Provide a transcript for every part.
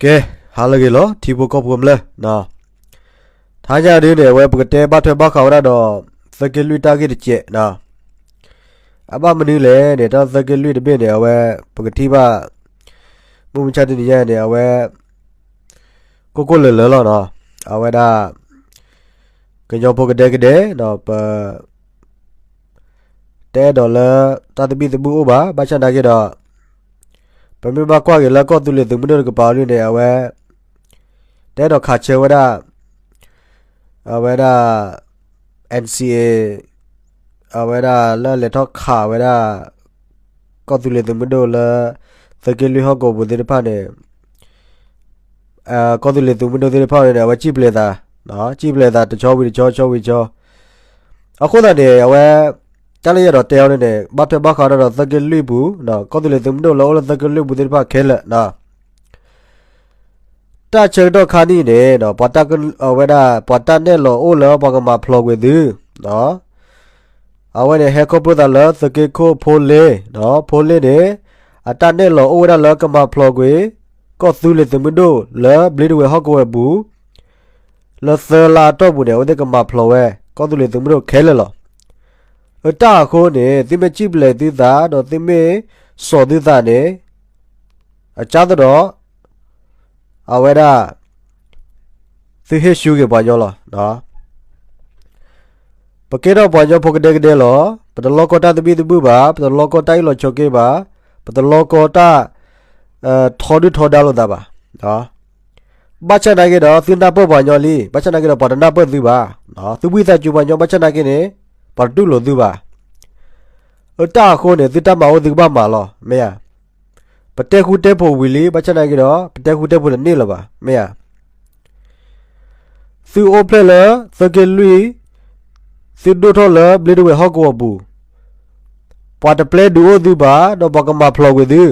ကဲ, ဟါလၢအဂ့ၤလီၤ ထံဖိကီၢ်ဖိကမျၢၢ်နီၤ. ထါညါဒုန့ၣ် အဝဲပကတဲဘၣ်ထွဲဘၣ်ဃးဝဲဒၣ်ဒီး သၢက့လွံၢ်တၢ်ဂ့ၢ်တစဲးနီၤ. အဘၣ်မနုၤလဲၣ်န့ၣ် တၢ်သၢက့လွံၢ်တဘ့ၣ်န့ၣ် အဝဲ ပကထံၣ်ဘၣ် မုၢ်မဆါတနံၤညါန့ၣ် အဝဲ ကိၢ်ကိၢ်လၢၤလၢၤလီၤနီၤ. အဝဲဒၣ် ကညီဖိကဒဲကဒဲနီၤ ပ တအဲၣ်ဒိးလၢ တၢ်သဘံၣ်သဘုၣ်အိၣ်ဘၣ်. ဘၣ်ဆၣ်နာ်က့ဒီး ပမ့ၢ်ဘၣ်ကွၢ်က့ၤလၢကီၢ်သူလ့ၤသုးမုၢ်ဒိၣ်တကပၤအီၤဒုန့ၣ် အဝဲ တအဲၣ်ဒိးခးဆၢဝဲဒၣ် အဝဲဒၣ် NCA အဝဲဒၣ်လၢလဲၤထီၣ်ခးဝဲဒၣ် ကီၢ်သူလ့ၤသုးမုၢ်ဒိၣ်လၢ သၢက့လွံၢ်ဟီၣ်ကဝီၤပူၤသ့ၣ်တဖၣ်န့ၣ် ကီၢ်သူလ့ၤသုးမုၢ်ဒိၣ်သ့ၣ်တဖၣ်န့ၣ် အဝဲစံၣ်ပျဲၤသး, စံၣ်ပျဲၤသးတဆီဝံၤတဆီ ဆီဝံၤတဆီ. အဃိသတးန့ၣ် အဝဲ တၢ်လၢယအဲၣ်ဒိးတဲအီၤန့ၣ်န့ၣ် ဘၣ်ထွဲဘၣ်ဃးဒၣ်ဒီးသၢက့လွံၢ်ပူၤ, ကီၢ်သူလ့ၤသုးမုၢ်ဒိၣ်လၢအိၣ်လၢသၢက့လွံၢ်ပူၤသ့ၣ်တဖၣ်ခဲလၢာ် တၢ်ဆၢကတီၢ်ခါနံၣ်န့ၣ် ပှၤတၢ်က, အဝဲဒၣ် ပှၤတၢ်နဲၣ်လီၤအိၣ်လၢပှၤကမၤဖျိးကွံာ်သု, အဝဲန့ၣ်ဟဲခီဖျိသးလၢသုးက့ခိၣ်ဖိလ့, ဖိလ့န့ၣ် အတၢ်နဲၣ်လီၤအိၣ်ဝဲဒၣ်လၢကမၤဖျိးကွံာ် ကီၢ်သူလ့ၤသုးမုၢ်ဒိၣ်လၢဘျံးတဝဲၢ်ဟီၣ်ကဝီၤပူၤ လၢသၢလါအတီၢ်ပူၤန့ၣ် အဝဲသ့ၣ်ကမၤဖျိးဝဲ ကီၢ်သူလ့ၤသုးမုၢ်ဒိၣ်ခဲလၢာ်လီၤ. အတၢ်အဃိန့ၣ် သုမ့ၢ်စံၣ်ပျဲၤသုသး ဒီးသုမ့ၢ်စိာ်သုသးန့ၣ် အကၢ်သဒီး အဝဲဒၣ် သုဟ့ၣ်ဆူၣ်က့ၤပှၤကညီလီၤ. ပကဲထီၣ်ပှၤကညီဖိကဒဲကဒဲလီၤ. ပတလီကီတၢ်သဘံၣ်သဘုၣ်ဘၣ်, ပတလီကီတၢ်အ့ၣ်လိာ်ဆိးက့ဘၣ်, ပတလီကီတၢ် ထီဒုၣ်ထီဒါလိာ်သးဘၣ်. ဘၣ်ဆၣ်နာ်က့ဒီး သုနၢ်ပၢၢ်ပှၤကညီလံ, ဘၣ်ဆၣ်နာ်က့ဒီး ပှၤတနၢ်ပၢၢ်သုဘၣ်. သုဝံသးစူၤပှၤကညီ ဘၣ်ဆၣ်နာ်က့န့ၣ် ပှၤတတူၢ်လိာ်သုဘၣ်. အတၢ်အဃိန့ၣ် သုတၢ်မၤအိၣ်သုကဘၣ်မၤလီၤ, မ့ၢ်ဧါ. ပတဲဃူတဲဖိးဝံၤလံ, ဘၣ်ဆၣ်နာ်က့ဒီး ပတဲဃူတဲဖိးတန့ၢ်လၢၤဘၣ်, မ့ၢ်ဧါ. သုအိၣ်ဖျဲၣ်လၢသၢက့လွံၢ်, သုဒိၣ်ထီၣ်လၢဘျံးတဝဲၢ်ဟီၣ်ကဝီၤပူၤ, ပှၤတပျဲဒုးအိၣ်သုဘၣ်, ဒီးပှၤကမၤဖျိးကွံာ်သု.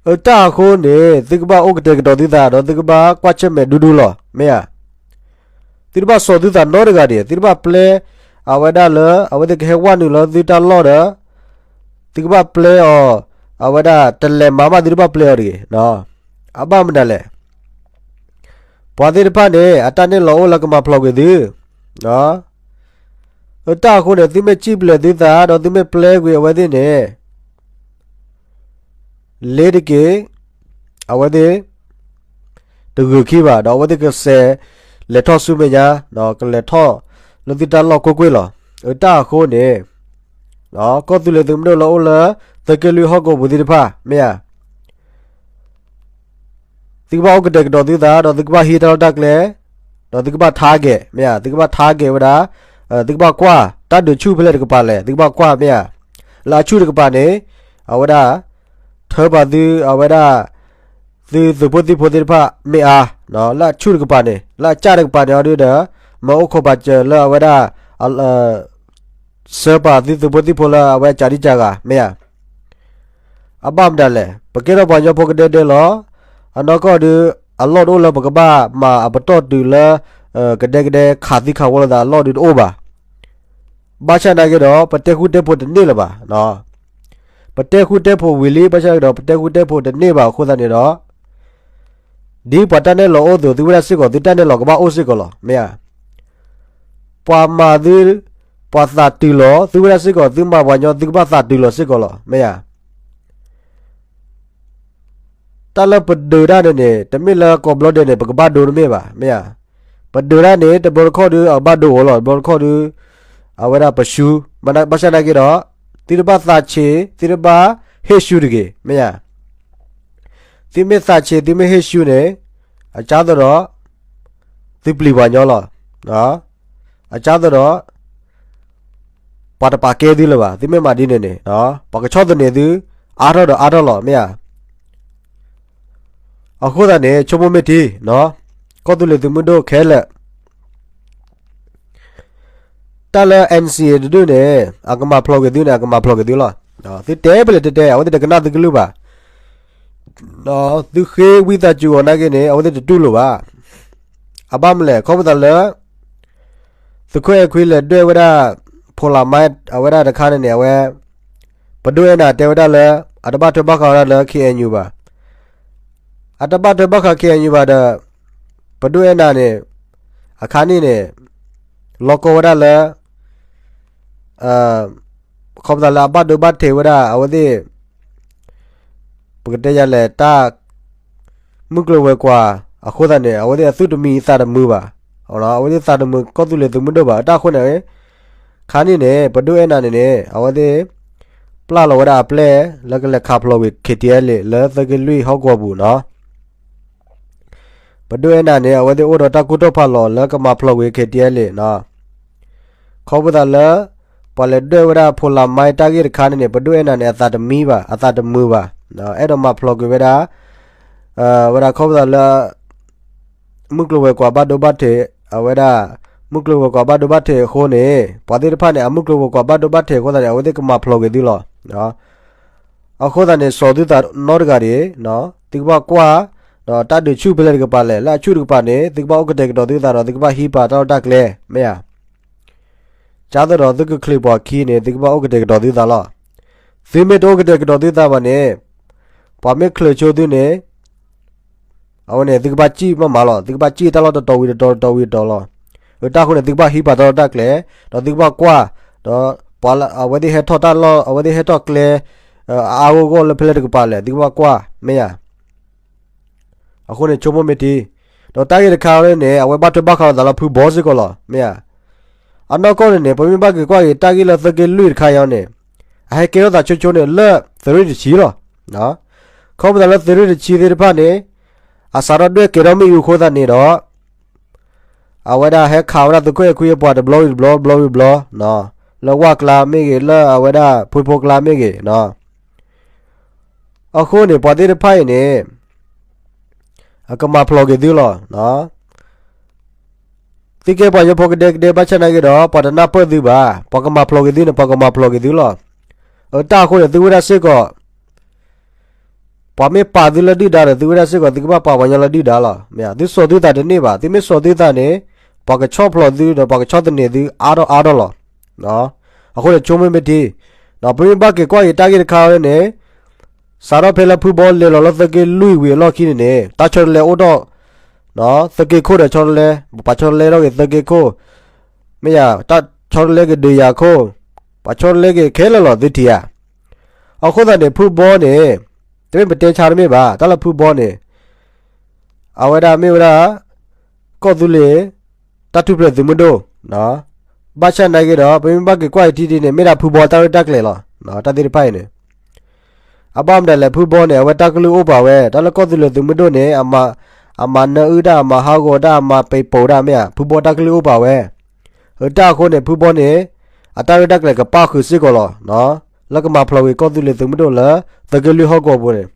အတၢ်အဃိန့ၣ် သုကဘၣ်အိၣ်ကတဲာ်ကတီၤသုသး ဒီးသုကဘၣ်ကွၢ်ဆၢၣ်မဲာ်ဒူဒူလီၤ, မ့ၢ်ဧါ. သုတဘၣ်စိာ်သုသးနီတဂၤဒံး, သုတဘၣ်ပျဲ အဝဲဒၣ်လၢ အဝဲသ့ၣ်ကဟဲဝဲနုာ်လၢသုတၢ်လီၢ်ဒီး သုကဘၣ်ပျဲအီၤ, အဝဲဒၣ်တလဲၤမၤမးသုတဘၣ်ပျဲအီၤတဂ့ၤ. အဘၣ်မနုၤလဲၣ်. ပှၤသ့ၣ်တဖၣ်န့ၣ် အတၢ်နဲၣ်လီၤအိၣ်လၢကမၤဖျိးကွံာ်သု အတၢ်အဃိန့ၣ် သုမ့ၢ်စံၣ်ပျဲၤသုသး ဒီးသုမ့ၢ်ပျဲကွံာ်အဝဲသ့ၣ်န့ၣ် လ့တက့ၢ်, အဝဲသ့ၣ် တဂုာ်ခံဘၣ်, ဒီးအဝဲသ့ၣ်ကစဲးလဲၤထီၣ်ဆူမဲာ်ညါ, ကလဲၤထီၣ်လၢသုတၢ်လီၢ်ကွ့ၢ်ကွ့ၢ်လီၤ. အတၢ်အဃိန့ၣ် ကီၢ်သူလ့ၤသုးမုၢ်ဒိၣ်လၢအိၣ်လၢ သၢက့လွံၢ်ဟီၣ်ကဝီၤပူၤသ့ၣ်တဖၣ် မ့ၢ်ဧါ. သုကဘၣ်အိၣ်ကတဲာ်ကတီၤသုသး ဒီးသုကဘၣ်ဟံးတၢ်လီၢ်တၢ်ကျဲ, ဒီးသုကဘၣ် target မ့ၢ်ဧါ, သုကဘၣ် target ဝဲဒၣ်, သုကဘၣ်ကွၢ် တၢ်ဒုးဆူၣ်ဖဲလဲၣ်တကပၤလဲၣ် သုကဘၣ်ကွၢ် မ့ၢ်ဧါ, လၢအဆူၣ်တကပၤန့ၣ် အဝဲဒၣ် ထၢပာ်သု အဝဲဒၣ် သုသုးဖိသံၣ်ဖိသ့ၣ်တဖၣ်မ့ၢ်အါ, လၢအဆူၣ်တကပၤန့ၣ် လၢအစၢ်တကပၤန့ၣ်အီၤဒုဒီး မၤအိၣ်ခိးပာ်စၢၤလၢအဝဲဒၣ် ဆှၢပာ်သုသုးဖိသံၣ်ဖိလၢအဝဲစးဒံစးဂၤ မ့ၢ်ဧါ. အဘၣ်မတၤလဲၣ်, ပကဲထီၣ်ပှၤကညီဖိကဒဲဒဲလီၤ. အနီၢ်ကီၢ်ဒု အလီၢ်တအိၣ်လၢပကဘၣ်မၤအပတီၢ်တုၤလၢ ကဒဲကဒဲခးသံခးဝီလိာ်သးအလီၢ်ဒုတအိၣ်ဘၣ်. ဘၣ်ဆၣ်နာ်က့ဒီး ပတဲဃူတဲဖိးတန့ၢ်လၢၤဘၣ်. ပတဲဃူတဲဖိးဝံၤလံ ဘၣ်ဆၣ်နာ်က့ဒီး ပတဲဃူတဲဖိးတန့ၢ်ဘၣ်အဃိသတးန့ၣ်ဒီး ဒ်ပှၤတၢ်နဲၣ်လီၤအိၣ်အသိး သုဝဲဒၣ်စ့ၢ်ကီး သုတၢ်နဲၣ်လီၤကဘၣ်အိၣ်စ့ၢ်ကီးလီၤ မ့ၢ်ဧါ. ပှၤမၤသု ပှၤသးတုၤလီၤ သုဝဲဒၣ်စ့ၢ်ကီး သုမၤပှၤကညီ သုကဘၣ်သးတုၤလီၤစ့ၢ်ကီးလီၤ မ့ၢ်ဧါ. တၢ်လၢပဒုးတၢ်န့ၣ်န့ၣ် တမ့ၢ်လၢကိးဘျီဒဲးန့ၣ် ပကဘၣ်ဒိတမ့ၢ်ဘၣ် မ့ၢ်ဧါ. ပဒုးတၢ်န့ၣ် တဘျီတခီၣ်ဒု အဘၣ်ဒိအိၣ်လီၤ တဘျီတခီၣ်ဒု အဝဲဒၣ်ပရှု ဘၣ်ဆၣ်နာ်က့ဒီး သုတဘၣ်သးဆံး သုတဘၣ်ဟ့ၣ်ရှုတဂ့ၤ မ့ၢ်ဧါ. သုမ့ၢ်သးဆံး သုမ့ၢ်ဟ့ၣ်ရှုန့ၣ် အကၢ်သဒီး သုပျံၤပှၤကညီလီၤ. အကၢ်သဒီး ပှၤတပာ်ကဲသုလၢၤဘၣ် သုမ့ၢ်မၤဒ်န့ၣ်န့ၣ် ပှၤကဆီၣ်သနံးသု အါထီၣ်ဒီးအါထီၣ်လီၤ မ့ၢ်ဧါ. အဃိသတးန့ၣ် ဆိကမိၣ်မ့ၢ်ထံ ကီၢ်သူလ့ၤသုးမုၢ်ဒိၣ်ခဲလၢာ် တၢ်လၢ NCA တဒုန့ၣ် အကမၤဖျိးက့ၤသုန့ၣ် အကမၤဖျိးက့ၤသုလီၤ. သုတဲဖဲလဲၣ်တဲတဲ အဝဲသ့ၣ်တကနၣ်သုကလုၢ်ဘၣ်. သုဃ့ဝံသးစူၤအီၤနာ်က့န့ၣ် အဝဲသ့ၣ်တတူၢ်လိာ်ဘၣ်. အဘၣ်မနုၤလဲၣ် ခီဖျိလၢ သုးခိၣ်အဲၣ်ခွံလဲၤဒွဲၣ်ဝဲဒၣ် ဖိလးမါ အဝဲဒၣ်တခါန့ၣ်န့ၣ် အဝဲ ပဒိၣ်အဲၣ်နၤတဲဝဲဒၣ်လၢ အတဘၣ်ထွဲဘၣ်ဃးဝဲဒၣ်လၢ KNU ဘၣ်. အတဘၣ်ထွဲဘၣ်ဃး ခ့ၣ်အဲၣ်ယူၣ် ဘၣ်ဒီး ပဒိၣ်အဲၣ်နၤန့ၣ် အခါန့ၣ်န့ၣ် လီၤကီဝဲဒၣ်လၢ ခီပသးလၢအဘၣ်ဒိဘၣ်ထံးဝဲဒၣ် အဝဲသ့ၣ် ပကတဲယၤလဲၣ် တၢ် မုၢ်ကျိၤဝဲၤကွာ်အဃိသတးန့ၣ် အဝဲသ့ၣ်အသူၣ်တမံသးတမုာ်ဘၣ်. အဝဲသ့ၣ်သးတမုာ်ကီၢ်သူလ့ၤသုးမုၢ်ဒိၣ်ဘၣ်. အတၢ်အဃိန့ၣ် ခါန့ၣ်န့ၣ် ပဒိၣ်အဲၣ်နၤန့ၣ်န့ၣ် အဝဲသ့ၣ် ပျၢ်လီၤဝဲဒၣ်အပျဲၢ် လၢကလဲၤခးဖျိးကွံာ် ခ့ၣ်တံၢ်အဲလ့ၣ် လၢသုးက့လွံၢ်ဟီၣ်ကဝီၤပူၤနီၤ. ပဒိၣ်အဲၣ်နၤန့ၣ် အဝဲသ့ၣ်အိၣ်ဒီးတၢ်ကူၣ်ထီၣ်ဖးလီၤလၢကမၤဖျိးကွံာ် ခ့ၣ်တံၢ်အဲလ့ၣ်နီၤ. ခီဖျိသးလၢ ပှၤလဲၤဒွဲၣ်ဝဲဒၣ် ဖီလးမါတၢ်ဂ့ၢ်တခါန့ၣ်န့ၣ် ပဒိၣ်အဲၣ်နၤန့ၣ် အသးတမံဘၣ်, အသးတမုာ်ဘၣ်. အဲၣ်ဒိးမၤဖျိးကွံာ်ဝဲဒၣ် ဝဲဒၣ်ခီဖျိသးလၢ မုၢ်ကျိၤဝဲၤကွာ်ဘၣ်ဒိဘၣ်ထံး အဝဲဒၣ် မုၢ်ကျိၤဝဲၤကွာ်ဘၣ်ဒိဘၣ်ထံးအဃိန့ၣ် ပှၤသ့ၣ်တဖၣ်န့ၣ် အမုၢ်ကျိၤဝဲၤကွာ်ဘၣ်ဒိဘၣ်ထံးအဃိသတးန့ၣ် အဝဲသ့ၣ်ကမၤဖျိးကွံာ်သုလီၤ. အဃိသတးန့ၣ် စိာ်သုသးနီတဂၤဒံး, သုကဘၣ်ကွၢ် ဒီးတၢ်ဒုးဆူၣ်ဖဲလဲၣ်တကပၤလဲၣ်, လၢအဆူၣ်တကပၤန့ၣ် သုကဘၣ်အိၣ်ကတဲာ်ကတီၤသုသးဒီး သုကဘၣ်ဟံးပာ်တၢ်လီၢ်တၢ်ကျဲ, မ့ၢ်ဧါ. ကသိးဒီးသုကချုးပှၤခံန့ၣ် သုကဘၣ်အိၣ်ကတဲာ်ကတီၤသုသးလီၤ. သုမ့ၢ်တအိၣ်ကတဲာ်ကတီၤသုသးဘၣ်န့ၣ် ပှၤမ့ၢ်ချုးဆိသုန့ၣ် အဝဲန့ၣ် သုကဘၣ်စံၣ်မးမးလီၤ. သုကဘၣ်စံၣ်တၢ်လီၢ်တတီၤဝံၤတတီၤ တတီၤဝံၤတတီၤလီၤ. အတၢ်အဃိန့ၣ် သုကဘၣ်ဟံးပာ်တၢ်လီၢ်တၢ်ကျဲ, ဒီးသုကဘၣ်ကွၢ်, ဒီးပှၤလၢအဝဲသ့ၣ်ဟဲထီၣ်တၢ်လီၢ် အဝဲသ့ၣ်ဟဲထီၣ်ကျဲ အအါဂီၢ်ဂီၢ်လၢဖဲလဲၣ်တကပၤလဲၣ် သုကဘၣ်ကွၢ်, မ့ၢ်ဧါ. အဃိန့ၣ် ဆိကမိၣ်မ့ၢ်ထံ, ဒီးတၢ်ဂ့ၢ်တခါအံၤန့ၣ် အဝဲဘၣ်ထွဲဘၣ်ဃးလိာ်သးလၢဖုဘီစ့ၢ်ကီးလီၤ, မ့ၢ်ဧါ. အနီၢ်ကီၢ်န့ၣ်န့ၣ် ပမ့ၢ်ဘၣ်က့ၤကွၢ်က့ၤတၢ်ဂ့ၢ်လၢသုးက့လွံၢ်တခါအံၤန့ၣ် အဟဲကဲထီၣ်သးဆိဆိန့ၣ်လၢသုးရ့ၣ်တဆံလီၤ. ခီဖျိသးလၢသုးရ့ၣ်တဆံသ့ၣ်တဖၣ်န့ၣ် အစးထီၣ်ဒွဲၣ်ကဲထီၣ်မ့ၣ်အူအဃိသတးန့ၣ်ဒီး အဝဲဒၣ်ဟဲခးဝဲဒၣ်သုးခိၣ်အဲၣ်ခွံအပှၤတဘျီဝံၤတဘျီ တဘျီဝံၤတဘျီ, လၢဝၣ်ကျါမ့ၢ်ဂ့ၤ လၢအဝဲဒၣ်ဖှ့ဖိကျါမ့ၢ်ဂ့ၤ, အဃိန့ၣ် ပှၤသ့ၣ်တဖၣ်အံၤန့ၣ် အကမၤဖျိးက့ၤသုလီၤ. သုကဲပှၤကညီဖိကဒဲကဒဲဘၣ်ဆၣ်နာ်က့ဒီး ပှၤတနၢ်ပၢၢ်သုဘၣ်, ပှၤကမၤဖျိးက့ၤသုန့ၣ် ပှၤကမၤဖျိးက့ၤသုလီၤ. အတၢ်အဃိန့ၣ် သုဝဲဒၣ်စ့ၢ်ကီး ပှၤမ့ၢ်ပာ်သုလၢဒုၣ်ဒါဒီး သုဝဲဒၣ်စ့ၢ်ကီး သုကဘၣ်ပာ်ပှၤကညီလၢဒုၣ်ဒါလီၤ. မ့ၢ်သုစိာ်သုသးတန့ၢ်ဘၣ်, သုမ့ၢ်စိာ်သုသးန့ၣ် ပှၤကဆီၣ်ဖျိးသုဒီးပှၤကဆီၣ်သနံးသုအါထီၣ်အါထီၣ်လီၤ. အဃိန့ၣ် ဆိကမိၣ်မ့ၢ်ထံ, ပမ့ၢ်ဘၣ်က့ၤကွၢ်က့ၤတၢ်ဂ့ၢ်တခါအံၤန့ၣ် စးထီၣ်ဖဲလၢဖုဘီလဲၤလီၤလၢသုးက့လွံၢ်ဝံၤအလီၢ်ခံန့ၣ်န့ၣ် တၢ်ဆီတလဲအိၣ်ထီၣ်, သုးက့ခိၣ်ဒီးဆီတလဲ, ပှၤဆီတလဲထီၣ်က့ၤသုးက့ခိၣ်, မ့ၢ်ယၤ, တၢ်ဆီတလဲက့ၤဒုးယၤခိၣ်, ပှၤဆီတလဲက့ၤခဲလၢာ်လီၤ သုထံၣ်ဧါ. အဃိသတးန့ၣ် ဖုဘီန့ၣ် တမ့ၢ်ပတဲဆါတမ့ၢ်ဘၣ်, တၢ်လၢဖုဘီန့ၣ် အဝဲဒၣ်မ့ၢ်ဝဲဒၣ် ကီၢ်သူလ့ၤ တၢ်ထူၣ်ဖျဲးသုးမုၢ်ဒိၣ်, ဘၣ်ဆၣ်နာ်က့ဒီး ပမ့ၢ်ဘၣ်က့ၤကွၢ်အံၤထံထံန့ၣ် မ့ၢ်ဒၣ်ဖုဘီတၢ်ရဲၣ်တၢ်ကျဲၤလီၤ. တၢ်သ့ၣ်တဖၣ်အံၤန့ၣ် အဘၣ်မနုၤလဲၣ် ဖုဘီန့ၣ် အဝဲတၢ်ကလုၢ်အိၣ်ပာ်ဝဲ တၢ်လၢကီၢ်သူလ့ၤသုးမုၢ်ဒိၣ်န့ၣ် အမၤနၢအုၣ်တၢ် အမၤဟးဂီၤတၢ် အမၤပံာ်ပိာ်တၢ် မ့ၢ်ဧါ, ဖုဘီတၢ်ကလုၢ်အိၣ်ပာ်ဝဲ. အတၢ်အဃိန့ၣ် ဖုဘီန့ၣ် အတၢ်ရဲၣ်တၢ်ကျဲၤကပၣ်ဃုာ်စ့ၢ်ကီးလီၤ. လၢကမၤဖျိးကွံာ်ကီၢ်သူလ့ၤသုးမုၢ်ဒိၣ်လၢ သုးက့လွံၢ်ဟီၣ်ကဝီၤပူၤန့ၣ်,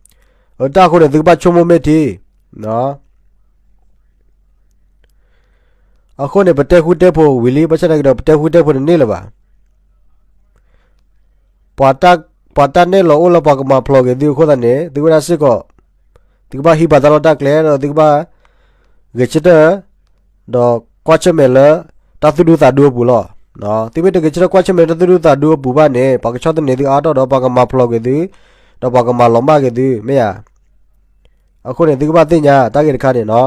အတၢ်အဃိန့ၣ် သုကဘၣ်ဆိကမိၣ်မ့ၢ်ထံ အဃိန့ၣ် ပတဲဃူတဲဖိးဝံၤလံ, ဘၣ်ဆၣ်သနာ်က့ဒီး ပတဲဃူတဲဖိးတန့ၢ်လၢၤဘၣ်. ပှၤတၢ်နဲၣ်လီၤအိၣ်လၢပှၤကမၤဖျိးက့ၤသုအဃိသတးန့ၣ် သုဝဲဒၣ်စ့ၢ်ကီး သုကဘၣ်ဟံးပာ်တၢ်လီၢ်တၢ်ကျဲဒီး သုကဘၣ်ဂဲၤဆၢထၢၣ် ဒီးကွၢ်ဆၢၣ်မဲာ်လၢ တၢ်သူၣ်ဒူသးဒူအပူၤလီၤ. သုမ့ၢ်တဂဲၤဆၢထၢၣ်ကွၢ်ဆၢၣ်မဲာ်လၢတၢ်သူၣ်ဒူသးဒူအပူၤဘၣ်န့ၣ် ပှၤကဆီၣ်သနံးသုအါထီၣ်ဒီး ပှၤကမၤဖျိးက့ၤသု ဒီးပှၤကမၤလီၤမၢ်က့ၤသု မ့ၢ်ဧါ. အဃိန့ၣ် သုကဘၣ်သ့ၣ်ညါတၢ်ဂ့ၢ်တခါန့ၣ်နီၤ.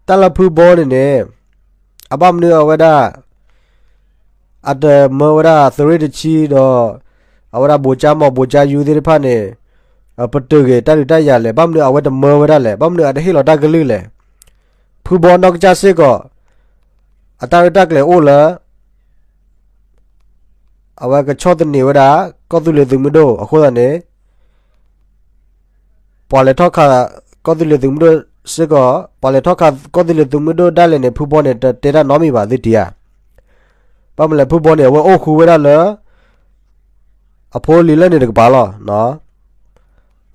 တၢ်လၢဖုဘီန့ၣ်န့ၣ် အဘၣ်မနုၤအဝဲဒၣ် အတမၢဝဲဒၣ်သုးရ့ၣ်တဆံဒီး အဝဲဒၣ်ဘိးကၠါမီၢ်ဘိးကၠါယူၤသ့ၣ်တဖၣ်န့ၣ် ပတုာ်က့ၤတၢ်ဒုးတၢ်ယၤလဲၣ်, ဘၣ်မနုၤအဝဲတမၢဝဲဒၣ်လဲၣ်, ဘၣ်မနုၤအတဟ့ၣ်လီၤတၢ်ကလုၢ်လဲၣ်. ဖုဘီနီၢ်ကစၢ်စ့ၢ်ကီး အတၢ်ရဲၣ်တၢ်ကျဲၤအိၣ်လၢ အဝဲကဆီၣ်သနံးဝဲဒၣ် ကီၢ်သူလ့ၤသုးမုၢ်ဒိၣ်အဃိသတးန့ၣ် ပှၤလဲၤထီၣ်ခးကီၢ်သူလ့ၤသုးမုၢ်ဒိၣ်စ့ၢ်ကီး, ပှၤလဲၤထီၣ်ခးကီၢ်သူလ့ၤသုးမုၢ်ဒိၣ်ဒၣ်လဲာ်န့ၣ် ဖုဘီန့ၣ် တတဲတၢ်နီတမံၤဘၣ်သုထံၣ်ဧါ. ဘၣ်မနုၤလဲၣ် ဖုဘီန့ၣ် အဝဲအိၣ်ဃူဝဲဒၣ်လၢ အဖိအလံၤလၢန့ၣ်တကပၤလီၤ.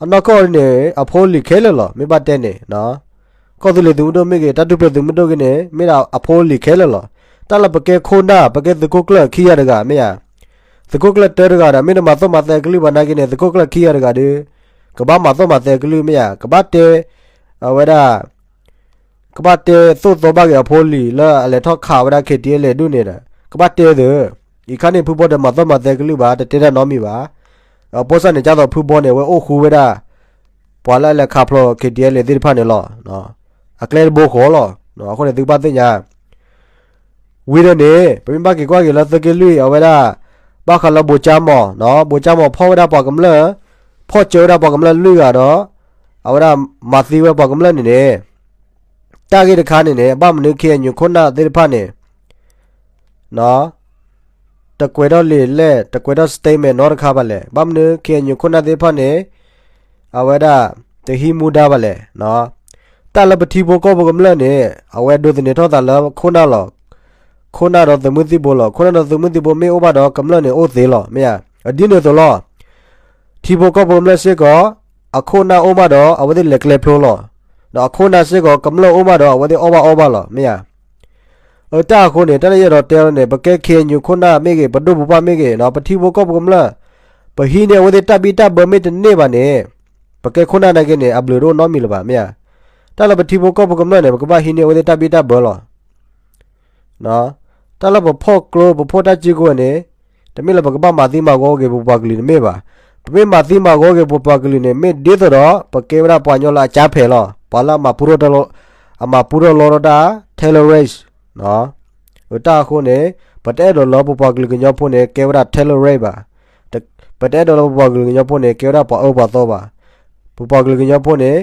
အနီၢ်ကီၢ်န့ၣ် အဖိအလံၤခဲလၢာ်လီၤ. မ့ၢ်ဘၣ်တဲန့ၣ် ကီၢ်သူလ့ၤသုးမုၢ်ဒိၣ်မ့ၢ်ဂ့ၤ, တၢ်ထူၣ်ဖျဲးသုးမုၢ်ဒိၣ်ဂ့ၤန့ၣ် မ့ၢ်ဒၣ်အဖိအလံၤခဲလၢာ်လီၤ. တၢ်လၢပကဲခိၣ်နၢ် ပကဲသုးခိၣ်ကျၢၢ်ခံဂၤတဂၤ မ့ၢ်ဧါ. သုးခိၣ်ကျၢၢ်တၢတဂၤဒီး မ့ၢ်တမၤသိၣ်မၤသဲကလုၢ်ဘၣ်နာ်က့န့ၣ် သုးခိၣ်ကျၢၢ်ခံဂၤတဂၤဒီး ကဘၣ်မၤသိၣ်မၤသဲကလုၢ် မ့ၢ်ဧါ. ကဘၣ်တဲ အဝဲဒၣ် ကဘၣ်တဲသိၣ်သီဘၣ်က့ၤအဖိအလံၤလၢအလဲၤထီၣ်ခးဝဲဒၣ် ခ့ၣ်တံၢ်အဲလ့ၣ် ဒူၣ်န့ၣ်ဒီး ကဘၣ်တဲသ့. အံၤခါန့ၣ် ဖုဘီဒီးမၤသိၣ်မၤသဲကလုၢ်ဘၣ်, တတဲတၢ်နီတမံၤဘၣ်. အဖိစၢ်န့ၣ် ကၢ်သိးဖုဘီန့ၣ် အဝဲအိၣ်ဃူဝဲဒၣ် ပှၤလၢအလဲၤခးဖျိး K T L A သ့ၣ်တဖၣ်န့ၣ်လီၤ. အကျဲတဘိဃီလီၤ. အဃိန့ၣ် သုကဘၣ်သ့ၣ်ညါ ဝံၤဒီးန့ၣ် ပမ့ၢ်ဘၣ်က့ၤကွၢ်က့ၤလၢသုးက့လွံၢ် အဝဲဒၣ် ဘၣ်ဃးလၢဘိးကၠၢမီၢ်, ဘိးကၠၢမီၢ်ဖီၣ်ဝဲဒၣ်ပှၤကမျၢၢ်, ဖီၣ်စၢဝဲဒၣ်ပှၤကမျၢၢ်လွံၢ်ဂၤဒီး အဝဲဒၣ်မၤသံဝဲပှၤကမျၢၢ်န့ၣ်န့ၣ် တၢ်ဂ့ၢ်တခါန့ၣ်န့ၣ် ဘၣ်မနုၤ K N U ခိၣ်နၢ်သ့ၣ်တဖၣ်န့ၣ် တကွဲးထီၣ်လံာ်လဲၢ် တကွဲးထီၣ် statement နီတခါဘၣ်လဲၣ်. ဘၣ်မနုၤ K N U ခိၣ်နၢ်သ့ၣ်တဖၣ်န့ၣ် အဝဲဒၣ် တဟံးမူဒါဘၣ်လဲၣ်. တၢ်လၢပထံဖိကီၢ်ဖိကမျၢၢ်န့ၣ် အဝဲဒိးသန့ၤထီၣ်သးလၢခိၣ်နၢ်လီၤ. ခိၣ်နၢ်ဒီးသုးမုၢ်သံၣ်ဘိလီၤ. ခိၣ်နၢ်ဒီးသုးမုၢ်သံၣ်ဘိမ့ၢ်အိၣ်ဘၣ်ဒီး ကမျၢၢ်န့ၣ်အိၣ်သ့လီၤ မ့ၢ်ဧါ. ဒ်န့ၣ်အသိးလီၤ. ထံဖိကီၢ်ဖိကမျၢၢ်စ့ၢ်ကီး အခိၣ်နၢ်အိၣ်မးဒီး အဝဲသ့ၣ်လဲၤကျဲဖျိလီၤ. ဒီးအခိၣ်နၢ်စ့ၢ်ကီး ကမျၢၢ်အိၣ်မးဒီး အဝဲသ့ၣ်အီၣ်ဘၣ်အီဘၣ်လီၤ မ့ၢ်ဧါ. အတၢ်အဃိန့ၣ် တၢ်လၢယအဲၣ်ဒိးတဲန့ၣ် ပကဲ K N U ခိၣ်နၢ်မ့ၢ်ဂ့ၤ ပဒိၣ်ပပှၢ်မ့ၢ်ဂ့ၤ ပထံဖိကီၢ်ဖိကမျၢၢ် ပဟံးန့ၢ်အဝဲသ့ၣ်တၢ်ဘံၣ်တၢ်ဘၢမ့ၢ်တန့ၢ်ဘၣ်န့ၣ် ပကဲခိၣ်နၢ်နာ်က့န့ၣ် အဘျုးတအိၣ်နီတမံၤလၢၤဘၣ် မ့ၢ်ဧါ. တၢ်လၢပထံဖိကီၢ်ဖိကမျၢၢ်န့ၣ် ပကဘၣ်ဟံးန့ၢ်အဝဲသ့ၣ်တၢ်ဘံၣ်တၢ်ဘၢလီၤ. တၢ်လၢပဖီၣ်ကျိ ပဖီၣ်တၢ်စုကဝဲၤန့ၣ် တမ့ၢ်လၢပကဘၣ်မၤသံမၤဂီၤက့ၤပပှၤကလုာ်န့ၣ်မ့ၢ်ဘၣ်. ပမ့ၢ်မၤသံမၤဂီၤက့ၤပပှၤကလုာ်န့ၣ် မ့ၢ်ဒ်သိးဒီး ပကဲဝဲဒၣ်ပှၤကညီလၢအကၠါဖဲးလီၤ. ပှၤလၢအမၤပူထီၣ်တၢ်လီ အမၤပူထီၣ်လီထီၣ်တၢ် terrorist အတၢ်အဃိန့ၣ် ပတအဲၣ်ဒိးလၢပပှၤကလုာ်ကညီဖိန့ၣ် ကဲဝဲဒၣ် terrorist ဘၣ်. ပတအဲၣ်ဒိးလၢပပှၤကလုာ်ကညီဖိန့ၣ် ကဲဝဲဒၣ်ပှၤအၢပှၤသီဘၣ်. ပပှၤကလုာ်ကညီဖိန့ၣ်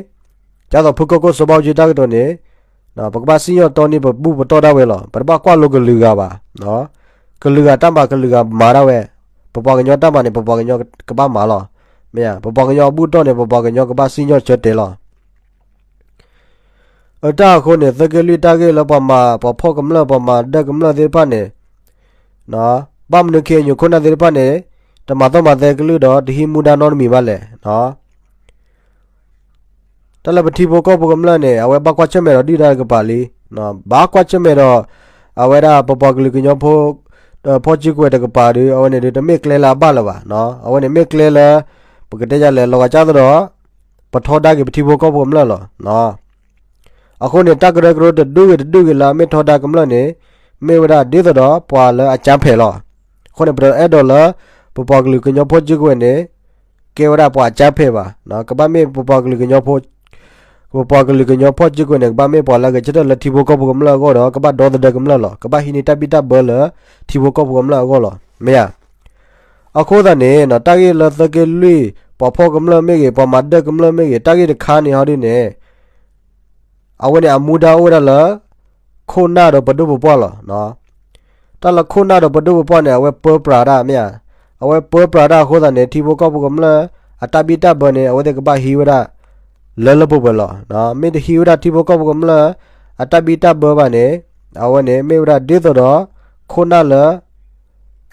ဒ်သိးဖုကီၢ်ခိၣ်စီၤဘၣ်အူကၠံတၢ်ကတိၤန့ၣ် ပကဘၣ်စံၣ်ညီၣ်တီန့ၢ်ပဘူၣ်ပတီၢ်ဒၣ်ဝဲလီၤ. ပတဘၣ်ကွၢ်လိကလုာ်ဂၤဘၣ်. ကလုာ်ဂၤတၢ်မၤကလုာ်ဂၤမၤဒၣ်ဝဲ, ပပှၤကညီတၢ်မၤန့ၣ် ပပှၤကညီကဘၣ်မၤလီၤ. မ့ၢ်ဧါ, ပပှၤကညီအဘူၣ်တီၢ်န့ၣ် ပပှၤကညီကဘၣ်စံၣ်ညီၣ်ဆၢတဲာ်လီၤ. အတၢ်အဃိန့ၣ် သုးက့လွံၢ်တၢ်ဂ့ၢ်လၢပှၤမၤ ပှၤဖီၣ်ကမျၢၢ် ပှၤမၤဒၢကမျၢၢ်သ့ၣ်တဖၣ်န့ၣ် ဘၣ်မနုၤ ခ့ၣ်အဲၣ်ယူၣ် ခိၣ်နၢ်သ့ၣ်တဖၣ်န့ၣ် တမၤသီၣ်မၤသဲကလုၢ်ဒီး တဟံးမူဒါနီတမံၤဘၣ်လဲၣ်. တၢ်လၢပထံဖိကီၢ်ဖိကမျၢၢ်န့ၣ် အဝဲဘၣ်ကွၢ်ဆၢၣ်မဲာ်ဒီးဒုၣ်ဒါတကပၤလံ. ဘၣ်ကွၢ်ဆၢၣ်မဲာ်ဒီး အဝဲဒၣ်ပပှၤကလုာ်ကညီဖိ ဖီၣ်စုကဝဲၤတကပၤဒီး အဝဲန့ၣ်ဒီး တမ့ၢ်ကျဲလၢအဘၣ်လၢၤဘၣ်. အဝဲန့ၣ်မ့ၢ်ကျဲလၢ ပကတဲယလဲၣ် လီၤဂာ်ကၢ်သဒီး ပထီဒါက့ၤပထံဖိကီၢ်ဖိကမျၢၢ်လီၤ. အဃိန့ၣ် တၢ်ကရၢကရိတဒူၣ်ဂ့ၤတဒူၣ်ဂ့ၤလၢအမ့ၢ်ထီဒါကမျၢၢ်န့ၣ် မ့ၢ်ဝဲဒၣ်ဒ်သိးဒီးပှၤလၢအကၠါဖဲးလီၤ. အဃိန့ၣ် ပတအဲၣ်ဒိးလၢ ပပှၤကလုာ်ကညီဖိစုကဝဲၤန့ၣ် ကဲဝဲဒၣ်ပှၤအကၠါဖဲးဘၣ်. ကဘၣ်မ့ၢ်ပပှၤကလုာ်ကညီဖိ ပပှၤကလုာ်ကညီဖိစုကဝဲၤန့ၣ် ကဘၣ်မ့ၢ်ပှၤလၢအဂဲၤဆၢထၢၣ်လၢထံဖိကီၢ်ဖိကမျၢၢ်အဂီၢ်ဒီး ကဘၣ်ဒီသဒၢကမျၢၢ်လီၤ. ကဘၣ်ဟံးန့ၢ်တၢ်ဘံၣ်တၢ်ဘၢလၢထံဖိကီၢ်ဖိကမျၢၢ်အဂီၢ်လီၤ. မ့ၢ်ဧါ. အဃိသတးန့ၣ် တၢ်ဂ့ၢ်လၢသုးက့လွံၢ် ပှၤဖီၣ်ကမျၢၢ်မ့ၢ်ဂ့ၤ ပှၤမၤဒၢကမျၢၢ်မ့ၢ်ဂ့ၤ တၢ်ဂ့ၢ်တခါန့ၣ်ဟီဒ်န့ၣ် အဝဲန့ၣ်အမူဒါအိၣ်ဝဲဒၣ်လၢ ခိၣ်နၢ်ဒီးပဒိၣ်ပပှၢ်လီၤ. တၢ်လၢခိၣ်နၢ်ဒီးပဒိၣ်ပပှၢ်န့ၣ် အဝဲပၢပြးတၢ် မ့ၢ်ဧါ. အဝဲပၢပြးတၢ်အဃိသတးန့ၣ် ထံဖိကီၢ်ဖိကမျၢၢ် အတၢ်ဘံၣ်တၢ်ဘၢန့ၣ် အဝဲသ့ၣ်ကဘၣ်ဟံးဝဲဒၣ် လၢလၢပှဲၤပှဲၤလီၤ. မ့ၢ်တဟံးဝဲဒၣ်ထံဖိကီၢ်ဖိကမျၢၢ် အတၢ်ဘံၣ်တၢ်ဘၢဘၣ်န့ၣ် အဝဲန့ၣ်မ့ၢ်ဝဲဒၣ်ဒ်သိးဒီး ခိၣ်နၢ်လၢ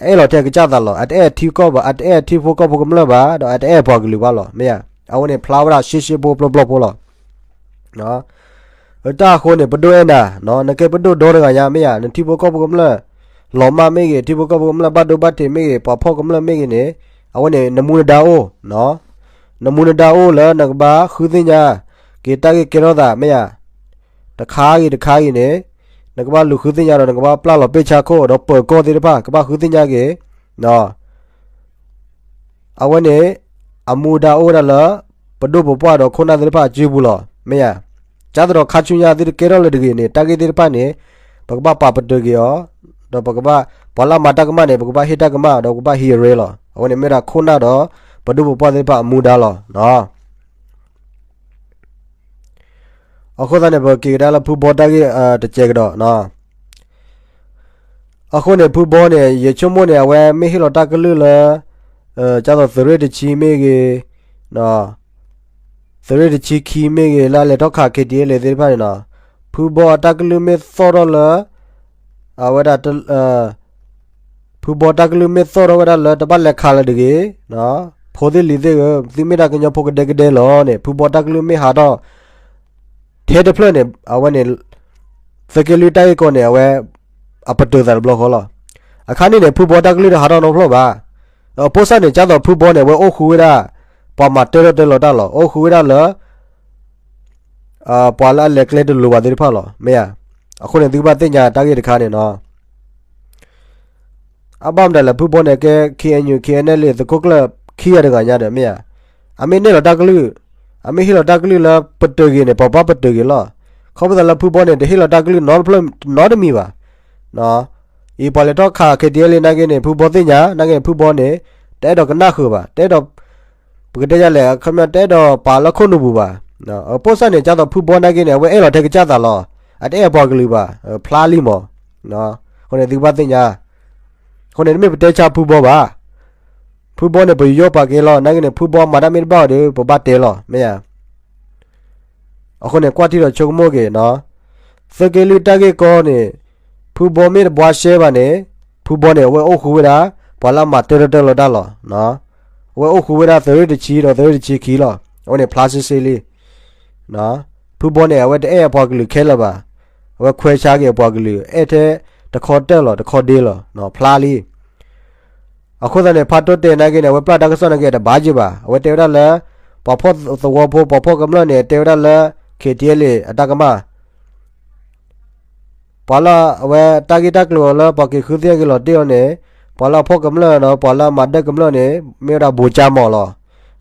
အအဲၣ်လီၤထဲကစၢ်သးလီၤ. အတအဲၣ်ထံကီၢ်ဘၣ်, အတအဲၣ်ထံဖိကီၢ်ဖိကမျၢၢ်ဘၣ်, ဒီးအတအဲၣ်ပှၤကလုာ်ဘၣ်လီၤ. မ့ၢ်ဧါ. အဝဲန့ၣ်ဖျါဝဲဒၣ်ရှဲရှဲဖိပျီပျီဖိလီၤ. တၢ်အဃိန့ၣ် ပဒိၣ်အဲၣ်နၤ, နကဲပဒိၣ်ဒီတဂၤညါ မ့ၢ်ဧါ, နထံဖိကီၢ်ဖိကမျၢၢ် လီၤမၢ်မ့ၢ်ဂ့ၤ, ထံဖိကီၢ်ဖိကမျၢၢ်ဘၣ်ဒိဘၣ်ထံးမ့ၢ်ဂ့ၤ, ပှၤဖီၣ်ကမျၢၢ်မ့ၢ်ဂ့ၤန့ၣ် အဝဲန့ၣ် နမူနဒါအိၣ်, နမူနဒါအိၣ်လၢနကဘၣ်ဃုသ့ၣ်ညါက့ၤတၢ်ဂ့ၢ်ကဲထီၣ်သး မ့ၢ်ဧါ. တခါဂ့ၤတခါဂ့ၤန့ၣ် နကဘၣ်လူၤဃုသ့ၣ်ညါဒီး နကဘၣ်ပျၢ်လီၤပ့ၢ်ဆါခိၣ်ဒီးပၢၤကီၢ်သ့ၣ်တဖၣ် ကဘၣ်ဃုသ့ၣ်ညါက့ၤ အဝဲန့ၣ် အမူဒါအိၣ်ဝဲဒၣ်လၢ ပဒိၣ်ပပှၢ်ဒီးခိၣ်နၢ်သ့ၣ်တဖၣ်အစုပူၤလီၤ. မ့ၢ်ဧါ. ကၢ်သဒီးခါဆူညါသုတကဲထီၣ်လၢတဂ့ၤန့ၣ် တၢ်ဂ့ၢ်သ့ၣ်တဖၣ်န့ၣ် ပကဘၣ်ပာ်ပတုာ်က့ၤအီၤ, ဒီးပကဘၣ် ပှၤလၢအမၤတၢ်ကမၣ်န့ၣ် ပကဘၣ်ဟ့ၣ်တၢ်ကမၣ် ဒီးပကဘၣ်ဟံးအရ့လီၤ. အဝဲန့ၣ်မ့ၢ်ဝဲဒၣ်ခိၣ်နၢ်ဒီး ပဒိၣ်ပပှၢ်သ့ၣ်တဖၣ်အမူဒါလီၤ. အဃိသတးန့ၣ် ပက့ၤကဒါလၢဖုဘီတၢ်ဂ့ၢ်တစဲးကဒီး. အဃိန့ၣ် ဖုဘီန့ၣ် ယဆိကမိၣ်န့ၣ် အဝဲမ့ၢ်ဟ့ၣ်လီၤတၢ်ကလုၢ်လၢ ကၢ်သိးသုးရ့ၣ်တဆံမ့ၢ်ဂ့ၤ, သုးရ့ၣ်တဆံခံမ့ၢ်ဂ့ၤ လၢအလဲၤထီၣ်ခး ခ့ၣ်တံၣ်အဲၣ်လ့ၣ် သ့ၣ်တဖၣ်န့ၣ်နီၤ, ဖုဘီအတၢ်ကလုၢ်မ့ၢ်သီၣ်ထီၣ်လၢ အဝဲဒၣ် ဖုဘီတၢ်ကလုၢ်မ့ၢ်သီၣ်ထီၣ်ဝဲဒၣ်လၢတဘၣ်လဲၤခးလၢၤတဂ့ၤ, ဖိသ့ၣ်လံၤသ့ၣ်ဧၢ, သုမ့ၢ်ဒၣ်ကညီဖိကဒဲကဒဲလီၤန့ၣ် ဖုဘီတၢ်ကလုၢ်မ့ၢ်ဟးထီၣ် ထဲတဖျၢၣ်န့ၣ် အဝဲန့ၣ် သုးက့လွံၢ်တၢ်ဂ့ၢ်ကီန့ၣ် အဝဲ အပတုာ်သးတဘျီဃီလီၤ. အခါန့ၣ်န့ၣ် ဖုဘီတၢ်ကလုၢ်တဟးထီၣ်နီတဖျၢၣ်ဘၣ်. အဖိစၢ်န့ၣ် ကၢ်သိးဖုဘီန့ၣ် အဝဲအိၣ်ဃုာ်ဝဲဒၣ် ပှၤမၤတၢထီၣ်တၢလီၤတၢ်လီၤ, အိၣ်ဃုာ်ဝဲဒၣ်လၢ ပှၤလၢအလဲၤကျဲတလိၤဘၣ်သ့ၣ်တဖၣ်လီၤ. မ့ၢ်ဧါ. အဃိန့ၣ် သုကဘၣ်သ့ၣ်ညါတၢ်ဂ့ၢ်တခါန့ၣ်နီၤ. အဘၣ်မတၤလဲၣ် ဖုဘီန့ၣ်ကဲ ခ့ၣ်အဲၣ်ယူၣ် ခ့ၣ်အဲၣ်ယူၣ် သုးခိၣ်ကျၢၢ်ခံဂၤတဂၤညါဒီး မ့ၢ်ဧါ. အမ့ၢ်နဲၣ်လီၤတၢ်ကလုၢ်, အမ့ၢ်ဟ့ၣ်လီၤတၢ်ကလုၢ်လၢပတုာ်ဂ့ၤန့ၣ် ပပှၤပတုာ်ဂ့ၤလီၤ. ခီဖျိသးလၢဖုဘီန့ၣ် တဟ့ၣ်လီၤတၢ်ကလုၢ်နီတဖျၢၣ်နီတမံၤဘၣ်. အံၤပှၤလဲၤထီၣ်ခး ခ့တ့လံ နာ်က့န့ၣ် ဖုဘီသ့ၣ်ညါ နာ်က့န့ၣ် ဖုဘီန့ၣ် တအဲၣ်ဒိးကနၣ်ဃုာ်ဘၣ်, တအဲၣ်ဒိး ပကတဲယလဲၣ် အခီပညီတအဲၣ်ဒိးပာ်လၢခိၣ်နူာ်ပူၤဘၣ်. အပိၢ်စၢ်န့ၣ် ကၢ်သိးဖုဘီနာ်က့န့ၣ် အဝဲအဲၣ်လီၤထဲကစၢ်သးလီၤ. အတအဲၣ်အပှၤကလုာ်ဘၣ်, ဖျါလံမး. အဃိန့ၣ်သုကဘၣ်သ့ၣ်ညါ, အဃိန့ၣ် တမ့ၢ်ပတဲဆါဖုဘီဘၣ်. ဖုဘီန့ၣ် ပယီၤပာ်ကဲလီၤ နာ်က့န့ၣ် ဖုဘီမၤတၢ်မ့ၢ်တဘၣ်အီၤဒီး ပဘၣ်တဲလီၤ မ့ၢ်ဧါ. အဃိန့ၣ် ကွၢ်ထံဒီးဆိကမိၣ်က့ၤနီၤ, သုးက့လွံၢ်တၢ်ဂ့ၢ်ကီန့ၣ် ဖုဘီမ့ၢ်တဘှါရှဲဘၣ်န့ၣ် ဖုဘီန့ၣ် အဝဲအိၣ်ဃူဝဲဒၣ် ပှၤလၢအမၤတၢတၢလီၤတၢ်လီၤ. အဝဲအိၣ်ဃူဝဲဒၣ်သုးရ့ၣ်တဆံဒီးသုးရ့ၣ်တဆံခံလီၤ. အဝဲန့ၣ်ဖျါစ့စ့လံ. ဖုဘီန့ၣ် အဝဲတအဲၣ်အပှၤကလုာ်ခဲလၢာ်ဘၣ်. အဝဲခွဲးဆါက့ၤအပှၤကလုာ် အဲၣ်ထဲတခီတၢၢ်လီၤ တခီဒ့လီၤ ဖျါလံ. အဃိသတးန့ၣ် ဖါတိၢ်တဲနာ်က့န့ၣ် အဝဲပျၢ်တၢ်ကစီၣ်နာ်က့တဘၣ်က့ၤဘၣ်. အဝဲတဲဝဲဒၣ်လၢ ပှၤဖီၣ်သဝီဖိ ပှၤဖီၣ်ကမျၢၢ်န့ၣ် တဲဝဲဒၣ်လၢ ခ့တ့လံ အတၢ်ကမၣ် ပှၤလၢအဝဲတၢ်ဂ့ၢ်တၢ်ကျိၤလၢပှၤက့ၤဃုသ့ၣ်ညါက့ၤလီၤတ့ၢ်အီၤန့ၣ် ပှၤလၢအဖီၣ်ကမျၢၢ်ဒီး ပှၤလၢအမၤဒၢၣ်ကမျၢၢ်န့ၣ် မ့ၢ်ဝဲဒၣ်ဘိးကၠၢ်မီၢ်လီ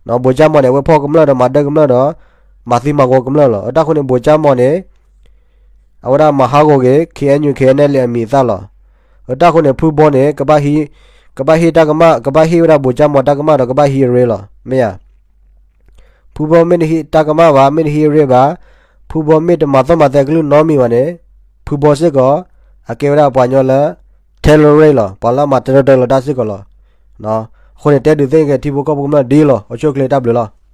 ၤ. ဘိးကၠၢ်မီၢ်န့ၣ် အဝဲဖီၣ်ကမျၢၢ်ဒီးမၤဒၢၣ်ကမျၢၢ်ဒီး မၤသံမၤဂီၤကမျၢၢ်လီၤ. အတၢ်ဃိန့ၣ် ဘိးကၠၢ်မီၢ်န့ၣ် အဝဲဒၣ်မၤဟးဂီၤက့ၤ ခ့ၣ်အဲၣ်ယူၣ် ခ့ၣ်အဲၣ်ယူၣ် အမံၤအသၣ်လီၤ. အတၢ်ဃိန့ၣ် ဖုဘီန့ၣ် ကဘၣ်ဟ့ၣ်တၢ်ကမၣ် ကဘၣ်ဟ့ၣ်ဝဲဒၣ်ဘိးကၠၢ်မီၢ်တၢ်ကမၣ်ဒီး ကဘၣ်ဟံးအရ့လီၤ မ့ၢ်ဧါ. ဖုဘီမ့ၢ်တဟ့ၣ်တၢ်ကမၣ်ဘၣ် မ့ၢ်တဟံးအရ့ဘၣ်, ဖုဘီမ့ၢ်တမၤသီၣ်မၤသဲကလုၢ်နီတမံၤဘၣ်န့ၣ် ဖုဘီစ့ၢ်ကီး အကဲဝဲဒၣ်ပှၤကညီလၢ terrorist လီၤ, ပှၤလၢအမၤတၢတၢလီၤတၢ်စ့ၢ်ကီးလီၤ. အဃိန့ၣ် တဲဒုးသ့ၣ်ညါက့ၤထံဖိကီၢ်ဖိကမျၢၢ်ဒ်လီၤ. အိၣ်ဆူၣ်အိၣ်ချ့ တၢ်ဘျုးလီၤ.